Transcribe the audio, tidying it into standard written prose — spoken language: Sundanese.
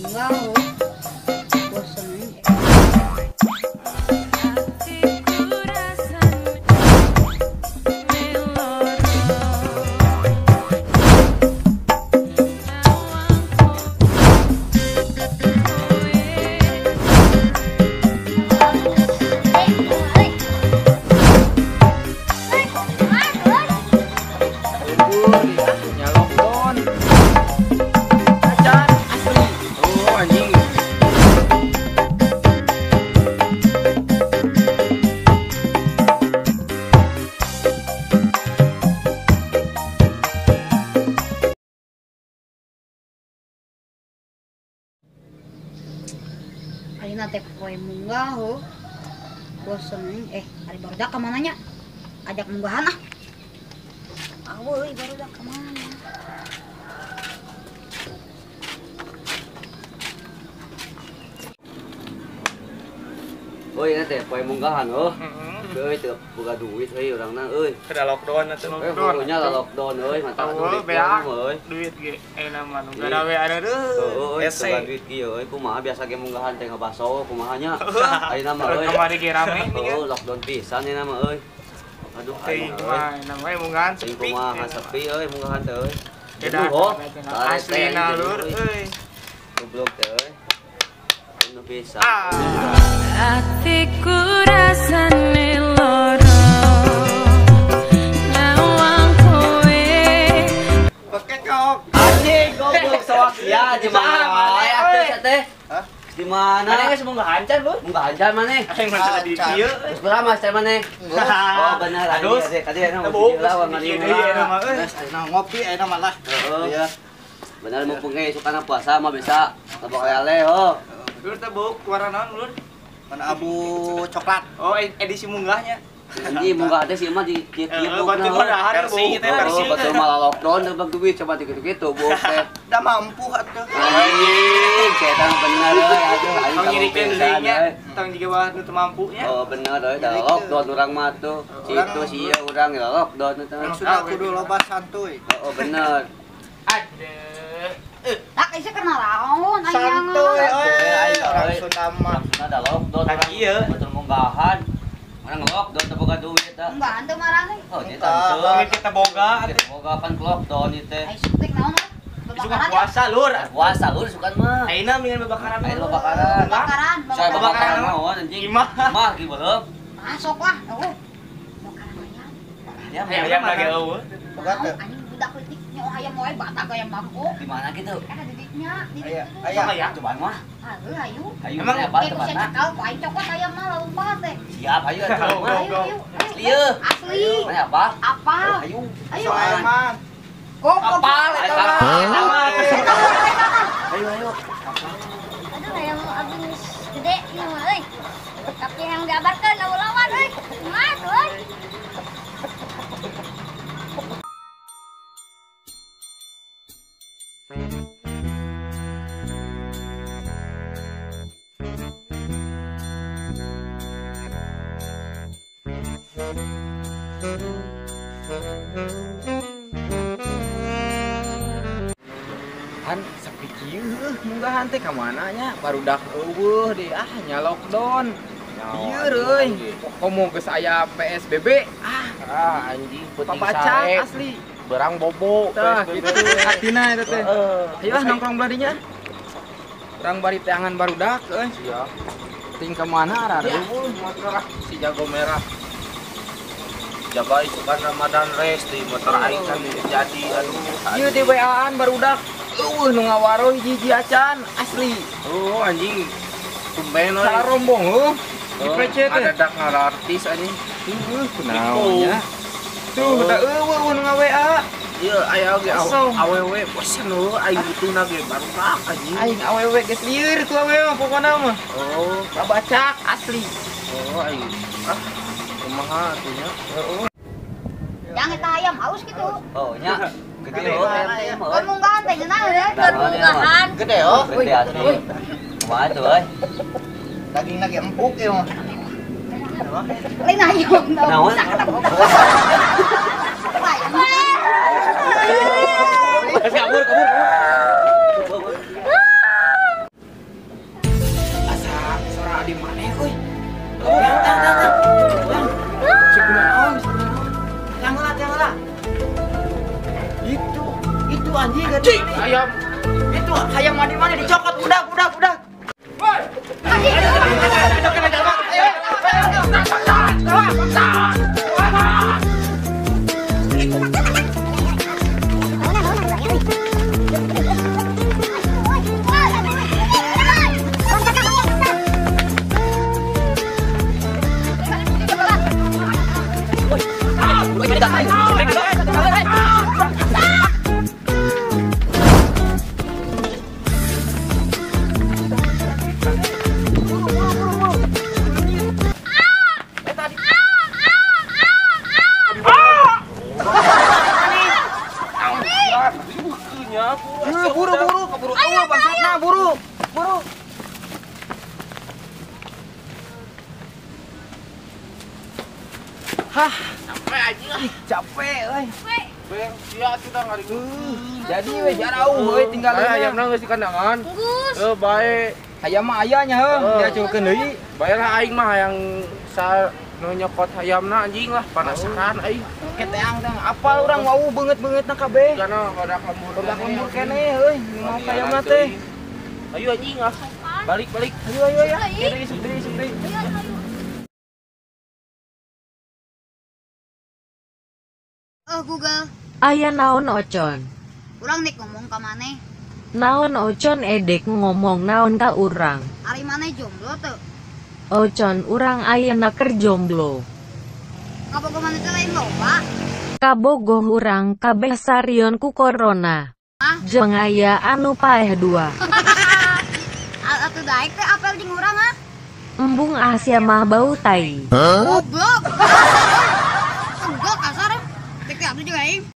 Munggah oh. Bosen. Ayeuna teh poe munggah oh. Bosen ari barudak ka mana nya? Ajak munggahan ah. Euy barudak ka mana? Euy teh poe munggahan oh. Euy teu boga duit euy urangna euy. Kada lockdown atuh lockdown. Nya lockdown euy mantap duit euy. Duit ge ayeuna mah nu garawe areureun. Hese duit kieu euy kumaha biasa ge munggahan teh ngabaso kumaha nya. Ayeuna mah euy. Kamari ge rame nih kan. Oh, lockdown pisan ayeuna mah euy. Aduh ayeuna mah we munggahan sepi. Kumaha sepi euy munggahan teh euy. Aslina lur euy. Goblok teh euy. Nu pisan. Atiku rasane loro nawang kowe pekekok anjing goblok sawak ya di mana wae atuh teh. Hah? Di mana? Maneh geus munggah hancan, Bu? Munggah hancan maneh? Aing mah di dieu. Geus berapa teh maneh? Oh bener anjing tadi enak Geus ngopi ayeuna malah. Heeh. Bener mumpung ge sukana puasa mah bisa tabok lele ho. Lur teh buk warna naon lur? Warna abu coklat. Oh, edisi munggahnya. Ini munggah teh sih mah di kieu-kieu buk. Versi teh versi. Batur malah lockdown teu duit coba dikitu-kitu buk teh. Da mampu atuh. Anjing, setan bener euy aduh aing tong nyirikeun deui nya. Tong jiga bah nu teu mampu nya. Oh bener euy da lockdown urang mah tuh. Situ sia urang ya lockdown teh. Sudah kudu loba santuy. Oh bener. Aduh. Tak isi kena lawan ayang. Santuy euy orang Sunda mah. Ada lockdown urang ieu batur munggahan. Orang lockdown teu boga duit tah. Munggahan teu marane. Oh, nya teu. Kita boga, kita boga pan lockdown ieu teh. Ai syuting naon? Babakaran puasa lur. Puasa lur sukan mah. Ayeuna mingin babakaran. Ayeuna babakaran. Babakaran. Babakaran naon anjing? Imah. Imah ge belum. Masuk lah, eueuh. Babakaran ayam. Ya, ayam lagi eueuh. Boga teu. Anjing budak leutik nyo ayam wae batak ayam bangko. Di mana gitu? Eta di dinya, di ditu. Ayam. Ayam cobaan mah. Heuh, ayu. Ayu emang apa tempatna? Cekal ku aing cokot ayam mah lompat teh. Siap, ayo atuh. Ayo, Asli ye. Asli. Mana apa? Apa? Ayo. Ayo. Ayam. Kok apal eta mah. Ayo ayo. Aduh ayam abis gede ieu mah euy. Tapi yang diabarkeun lawan euy. Kumaha tuh euy. Han sepi kieu heuh munggahan teh ka mana nya barudak eueuh deui ah nya lockdown. Lieur euy. Komo geus aya PSBB ah anjing peuting sare asli. Berang bobo tah kitu hatina eta teh. Ayo lah nongkrong belah dinya. Urang bari teangan barudak euy. Siap. Ting ka mana areueuh motor ah si jago merah. Jaga isukan Ramadan rest di motor aing kan jadi aduh. Ieu di WA-an barudak. Eueuh nu ngawaroh hiji-hiji acan asli. Oh anjing. Tumben euy. Sarombong heuh. Di PC teh. Ada dak artis anjing. Heuh kunaon nya. Tuh da eueuh nu nga-WA. Ieu aya oge awewe bosen heuh aing butuhna ge barudak anjing. Aing awewe geus lieur ku awewe mah pokona mah. Oh, babacak asli. Oh aing. Ah kumaha atuh nya? Heeh. Yang eta ayam haus gitu. Oh nya. Gede oh ayam. Kon munggahan teh ngeunah euy. Kon munggahan. Gede oh. Gede asli. Kumaha tuh euy? Dagingna ge empuk ieu mah. Lain ayam. Naon? Kabur, kabur. Hah, Capek anjing ah. ih, capek euy. Beng sia atuh dah ngari. Jadi we jarauh euy tinggal Ayamna geus di kandangan. Geus. Heuh bae. Hayam mah aya nya heuh, diacungkeun deui. Bae lah aing mah hayang sa nu nyokot hayamna anjing lah penasaran aing. Keteang teh apal urang wau beungeut-beungeutna kabeh. Karena badak lembur. Badak lembur keneh euy, nu mau hayamna teh. Ayo anjing langsung. Balik balik. Ayo ayo ayo. Deui isuk deui isuk deui. Ayo ayo. Oh Google, Aya naon Ocon? urang nek ngomong ka maneh. Naon Ocon edek ngomong naon ka urang? Ari maneh jomblo teu? Ocon urang ayeuna keur jomblo. Kabogoh maneh teh lain loba. Kabogoh urang kabeh sarion ku corona. Jeung aya anu paeh dua. Atuh daek teh apel jeung urang ah. Embung Asia mah bau tai. Goblok. Enggak kasar. Tek teh abdi juga aing.